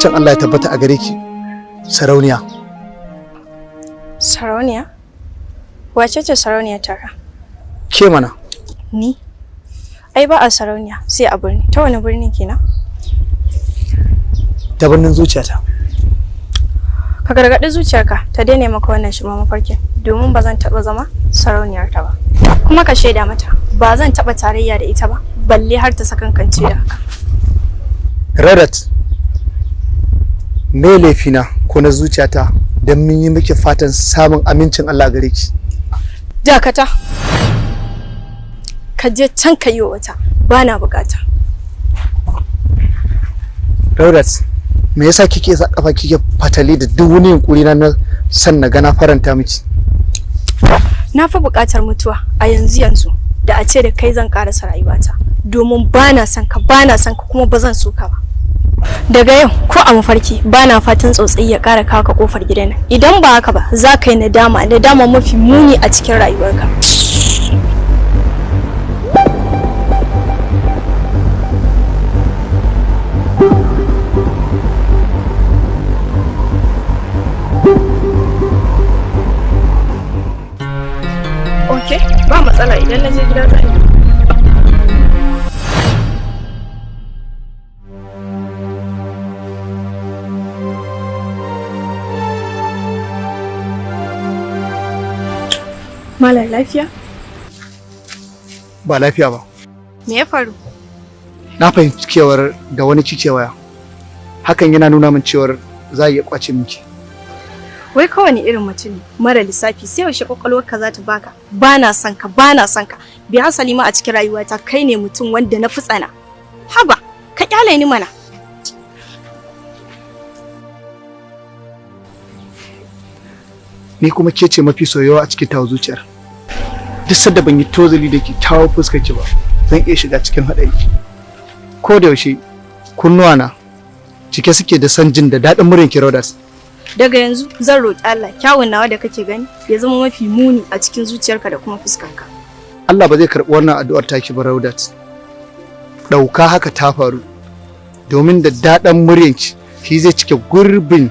Amincin Allah ya tabbata a gare ki, sarauniya. Sarauniya? Wace ce sarauniya taka? Ke mana. Ni? Ai ba a sarauniya sai a birni. Ta wani birni kenan? Ta birnin zuciyata. Ka gargaɗi zuciyarka ta daina maka wannan shirma mafarkin domin ba zan taɓa zama sarauniyar ta ba. Kuma ka shaida mata ba zan taɓa tarayya da ita ba balle har ta sakankance da haka. Raudat, me laifina ko na zuciyata don mun yi miki fatan samun amincin Allah gare ki? Dakata. Ka je can ka yi wa wata, ba na bukata. Raudat, me yasa kike sa kafa kike fatali da duk wani yunkuri na san na gana faranta miki? Na fi bukatar mutuwa a yanzu yanzu da a ce da kai zan karasa rayuwata domin ba na son ka, ba na son ka kuma ba zan so ka ba. Daga yau ko a mafarki ba na fatan tsotsayi ya kara kawo ka kofar gidan nan. Idan ba haka ba za ka yi nadama, nadama mafi muni a cikin rayuwarka. Ok, ba matsala idan na je gida zan yi. Malam lafiya? Ba lafiya ba. Me ya faru? Na fahimci cewar da wani kike waya. Hakan yana nuna min cewar za a iya kwace miki. Wai kowane irin mutum ne mara lissafi sai yaushe kwakwalwarka za ta baka ba na son ka, ba na son ka. Bi hasali ma a cikin rayuwata kai ne mutum wanda na fi tsana. Haba, ka kyale ni mana. Ni kuma ke ce mafi soyuwa a cikin tawa zuciyar. Duk sanda ban yi tozali da kyakkyawar fuskar ki ba, zan iya shiga cikin haɗari. Ko da yaushe kunnuwana cike suke da san jin da daɗin muryar ki, Raudat. Daga yanzu zan roƙi Allah kyawun nawa da kake gani ya zama mafi muni a cikin zuciyarka da kuma fuskarka. Allah ba zai karɓi wannan addu'ar taki ba, Raudat. Ɗauka haka ta faru domin da daɗin muryarki shi zai cike gurbin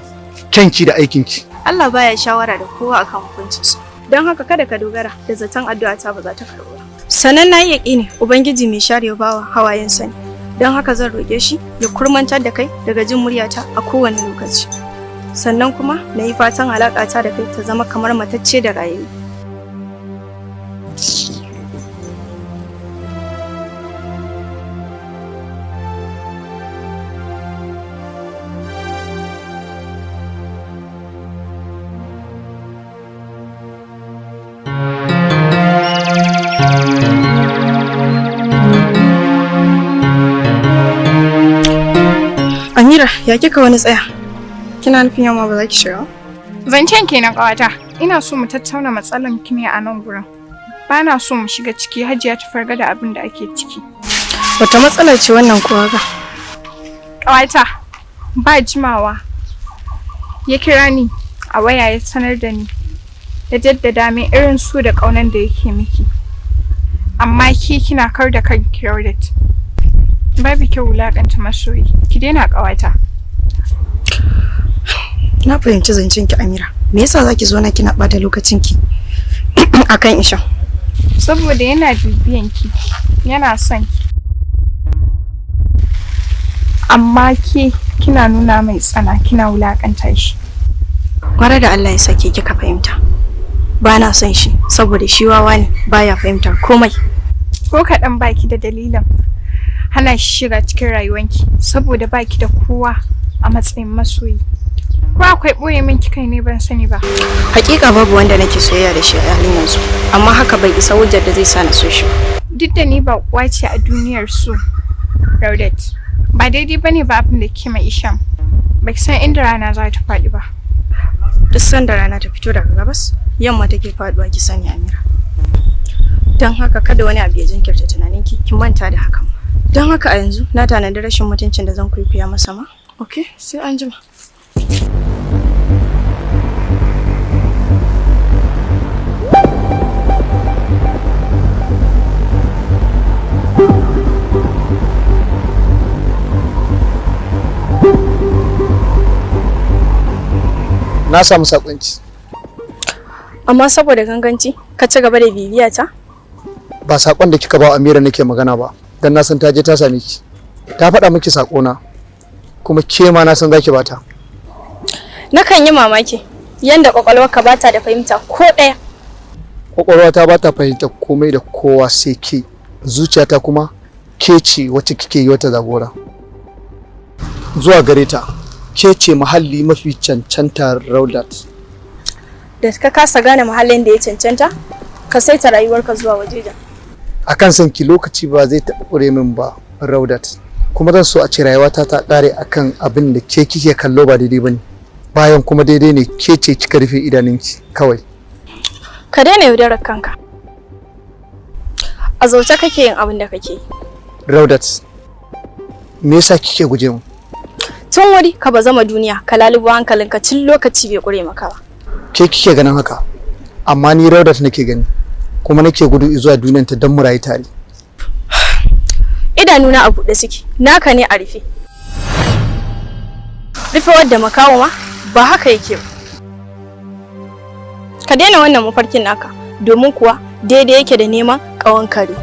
kyanki da aikinki. Allah baya shawara da kowa akan hukuncinsa. Don haka kada ka dogara da zaton addu'a ta ba za ta karɓu ba. Sannan na yi yaƙini Ubangiji mai share bawa hawayensa ne. Don haka zan roƙe shi ya kurmantar da kai daga jin muryata a kowane lokaci. Sannan kuma na yi fatan alaƙata da kai ta zama kamar matacce da rayayye. Amira, ya kika wani tsaya? Kina nufin yamma ba za ki shiga? Zancen kenan ƙawata. Ina so mu tattauna matsalan ki ne a nan gurin. Ba na so mu shiga ciki Hajiya ta farga da abin da ake ciki. Wata matsala ce wannan kuwa ga? Ƙawata, ba jimawa. Ya kira ni a waya ya sanar da ni. Ya jaddada min irin so da ƙaunan da yake miki. Amma ke kina kar da kanki, Raudat. Babu kyau wulaƙanta masoyi. Ki daina, ƙawata. Na fahimci zancen ki, Amira. Me yasa zaki zo na kina bata lokacin ki akan Isha? Saboda yana bibiyan ki, yana son ki. Amma ke kina nuna mai tsana, kina wulaƙanta shi. Gwara da Allah ya sake kika fahimta. Ba na son shi saboda shi wawa ne baya fahimtar komai. Ko kaɗan baki da dalilin hana shi shiga cikin rayuwanki saboda baki da kowa a matsayin masoyi. Ko akwai ɓoye min kika ne ban sani ba. Hakika babu wanda nake soyayya da shi a halin yanzu, amma haka bai isa hujjar da zai sa na so shi ba. Duk da ni ba uwa ce a duniyar su, Raudat. Ba daidai bane ba abin da kike mai Isham. Baki san inda rana za ta faɗi ba. Duk sanda rana ta fito daga gabas, yamma take faduwa, ki sani, Amira. Don haka kada wani abu ya jinkirta tunaninki, ki manta da hakan. Don haka a yanzu na tanadi rashin mutuncin da zan kwaikwaya masa ma. Ok, sai an jima. Na samu sakonki. Amma saboda ganganci ka ci gaba da bibiya ta? Ba sakon da kika ba Amira nake magana ba, dan na san ta je ta same ki. Ta faɗa miki sakona. Kuma ke ma na san zaki bata. Nakan yi mamaki yanda kwakwalwarka ba ta da fahimta ko ɗaya. Kwakwalwata ba ta fahimta komai da kowa sai ke. Zuciyata kuma ke ce wacce kike yi wata jagora. Zuwa gare ta, ke ce muhalli mafi cancanta Raudat. Da ka kasa gane muhallin da ya cancanta, ka saita rayuwarka zuwa wajejen. Akan san ki lokaci ba zai taɓa ƙure min ba Raudat. Kuma zan so a ce rayuwata ta ƙare akan abin da ke kike kallo ba daidai bane. Bayan kuma daidai ne, ke ce kika rufe idanunki kawai. Ka daina yaudarar kanka. A zauce kake yin abin da kake yi. Raudat, me yasa kike guje mu? Tun wuri ka ba zama duniya, ka lalubo hankalinka tun lokaci bai ƙure maka ba. Ke kike ganin haka, amma ni Raudat nake gani, kuma nake gudu zuwa duniyar ta don mu rayu tare. Idanuna a buɗe suke, naka ne a rufe. Rufewar da makawo ma ba haka yake ba. Ka daina wannan mafarkin naka, domin kuwa daidai yake da neman ƙawan kare.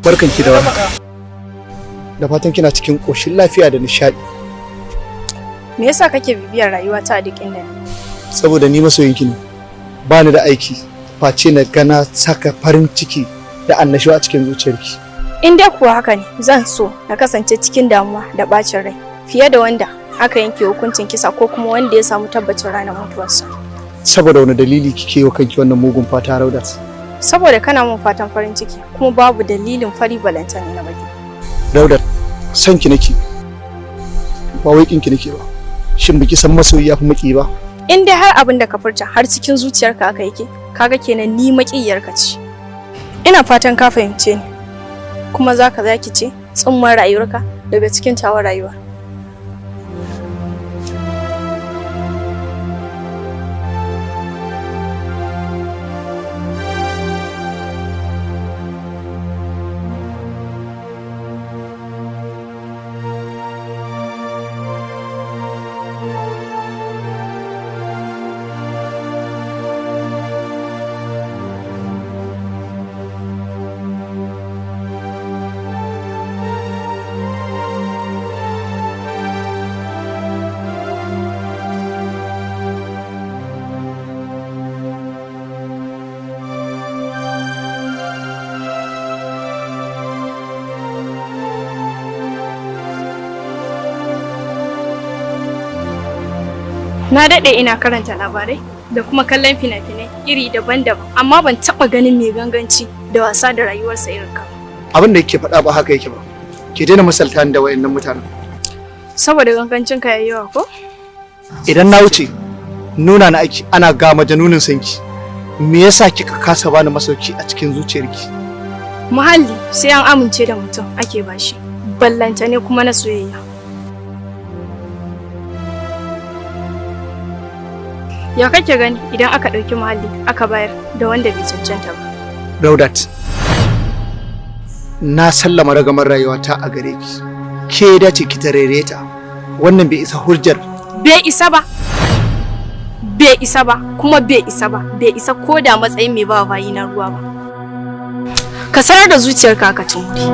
Barkanki da warhaka. Da fatan kina cikin ƙoshin lafiya da nishaɗi. Me yasa kake bibiyar rayuwata a duk inda ni? Saboda ni masoyinki ne. Ba ni da aiki face na gana saka farin ciki da annashuwa a cikin zuciyarki. In dai kuwa haka ne, zan so na kasance cikin damuwa da bacin rai fiye da wanda aka yanke hukuncin kisa ko kuma wanda ya samu tabbacin ranar mutuwarsa. Saboda wani dalili kike yi wa kanki wannan mugun fata Raudat? Saboda kana mun fatan farin ciki kuma babu dalilin fari balantane na baki. Raudat, son ki nake. Ba wai kinki nake ba. Shin biki san masoyi yafi maki ba? In dai har abin da ka furta har cikin zuciyarka aka yake, kaga kenan ni makiyarka ce. Ina fatan ka fahimce ni. Kuma zaka zaki ce tsumman rayuwarka daga cikin tawa rayuwa. Na daɗe ina karanta labarai da kuma kallon fina-finai iri daban-daban, amma ban taɓa ganin mai ganganci da wasa da rayuwarsa irin ka. Abin da yake faɗa ba haka yake ba. Ki daina misalta ni da wayannan mutanen. Saboda gangancin ka yayi yawa ko? Idan na wuce nuna na aiki ana ga majanunin sanki. Me yasa kika kasa bani masauki a cikin zuciyarki? Muhalli sai an amince da mutum ake bashi, ballanta ne kuma na soyayya. Ya kake gani idan aka ɗauki muhalli aka bayar da wanda bai cancanta ba? Raudat, na sallama ragamar rayuwata a gare ki. Ke dace ki tarere ta. Wannan bai isa hujjar. Bai isa ba. Bai isa ba, kuma bai isa ba, bai isa ko da matsayin mai ba bayi na ruwa ba. Ka sanar da zuciyarka aka cin wuri.